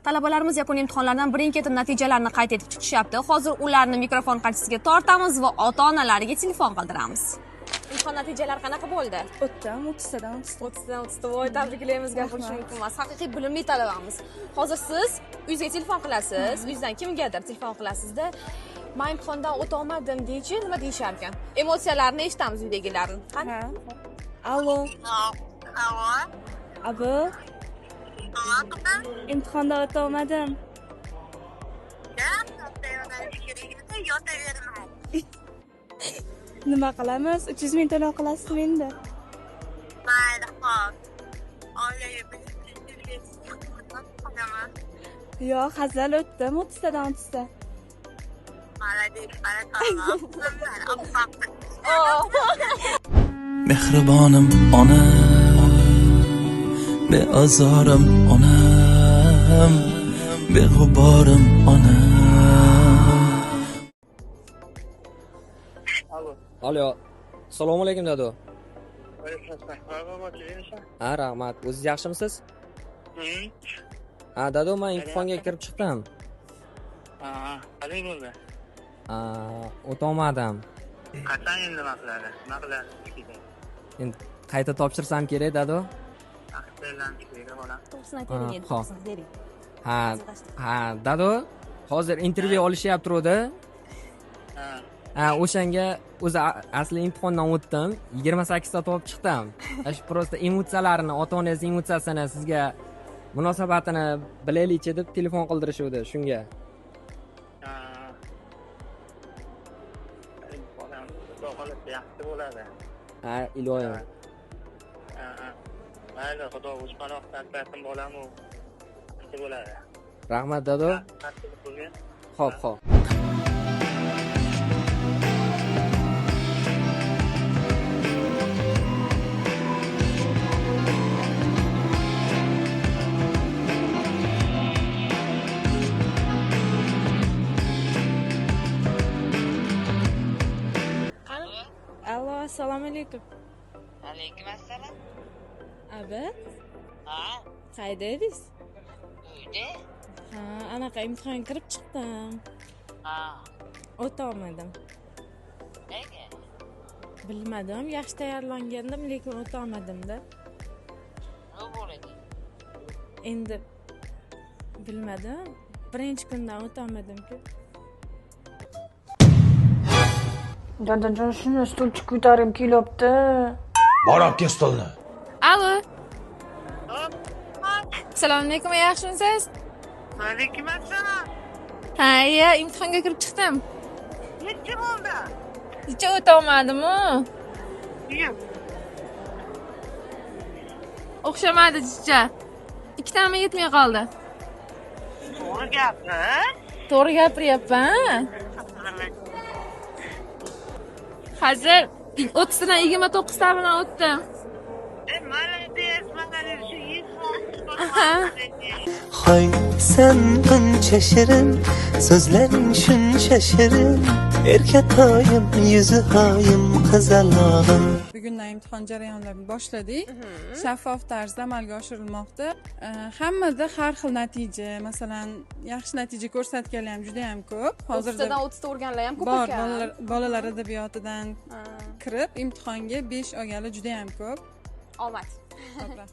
Talabalarimiz yakuniy imtihonlardan birin-ketin natijalarni qayd etib chiqishyapti. Hozir ularni mikrofon qarshisiga tortamiz va ota-onalariga telefon qildiramiz. Imtihon natijalari qanaqa bo'ldi? O'tdim, 30tadan 30. 30dan 30ta. Voy, tabriklaymiz, gapirish mumkin emas. Haqiqiy bilimli talabamiz. Hozir siz uyingizga telefon qilasiz, uyingizdan kimgadir telefon qilasizda, "Men imtihondan o'ta olmadim" deychi, nima deyishar ekan? Emotsiyalarini eshitamiz uydagilarni. Qani? Ha. Allo. Alo. Abi, Alo, qizim. Imtihonda o'ta olmadim. Yo'nalish kerak edi, yotavermay. Nima qilamiz? 300 ming to'lov qilasizmi endi? Mayli, xo'p. Oilaga qilaman. Yo'q, hazil, o'tdim 30tadan 30ta. Молодец, barakalloh. Oppoq. Mehribonim onam, beozorim onam, beg'uborim onam. Alo. Alo. Assalomu alaykum, dado. Alaykum. Ha, rahmat. O'zingiz yaxshimisiz? Ha, dado, men imtihonga kirib chiqdim. Ha, qalay bo'ldi? Ha, o'tolmadim. Qachon endi nima qiladi? Nima qiladi? Endi qayta topshirsam kerak, dado. Aqllanch kerak, bolam. To'g'risini aytaylik endi, Ha, to'g'risini bering. Ha, ha, dado, hozir intervyu olishyapti turuvdi. Ha. Ha, o'shanga o'zi asli imtihondan o'tdim, 28 ta topib chiqdim. Shu просто emotsiyalarini, ota-onangiz emotsiyasini, sizga munosabatini bilaylikchi deb telefon qildirishuvdi shunga. Ha. Bolam, xudo xohlasa yaxshi bo'ladi. Ha, iloyim. Ha, ha. Mayli, xudo o'z panoh saqlasin bolam u. Yaxshi bo'ladi. Rahmat, dado. Qattiq bo'lgin. Xo'p, xo'p. Allo, assalomu alaykum. Alaykum assalom. Abi, Ha, qayda edingiz? Uyda. Ha, anaqa imtihonga kirib chiqdim. Ha, O'ta olmadim. Nega? Bilmadim, yaxshi tayyorlangandim, lekin o'ta olmadim-da. Nima bo'ladi? Endi bilmadim. Birinchi kundan o'ta olmadim-ku. Dadajon, shuni stulchik ko'tarib kelyapti. Bor, olib kel stolni. Alo. Assalomu alaykum, yaxshimisiz? Alaykum assalom. Ha, iya, imtihonga kirib chiqdim. Necha bo'ldi? Necha o'ta olmadim-u? Yo'q. O'xshamadi jicha. Ikkitami yetmay qoldi. To'g'ri gapir. To'g'ri gapiryapman. Hozir 30 tadan 29 ta bilan o'tdim. Молодец, молодец. Shu Hoy, sen qancha shirin, so'zlaring shuncha shirin, erkatoyim, yuzi oyim, qizalog'im. Bugundan imtihon jarayonlarini boshladik. Shaffof tarzda amalga oshirilmoqda. Hammada har xil natija, masalan, yaxshi natija ko'rsatganlar ham juda ham ko'p. 30 tadan 30 ta urganlar ham ko'p Bor, ekan. bolalar adabiyotidan kirib imtihonga 5 olganlar juda ham ko'p. Omad. To'g'ri.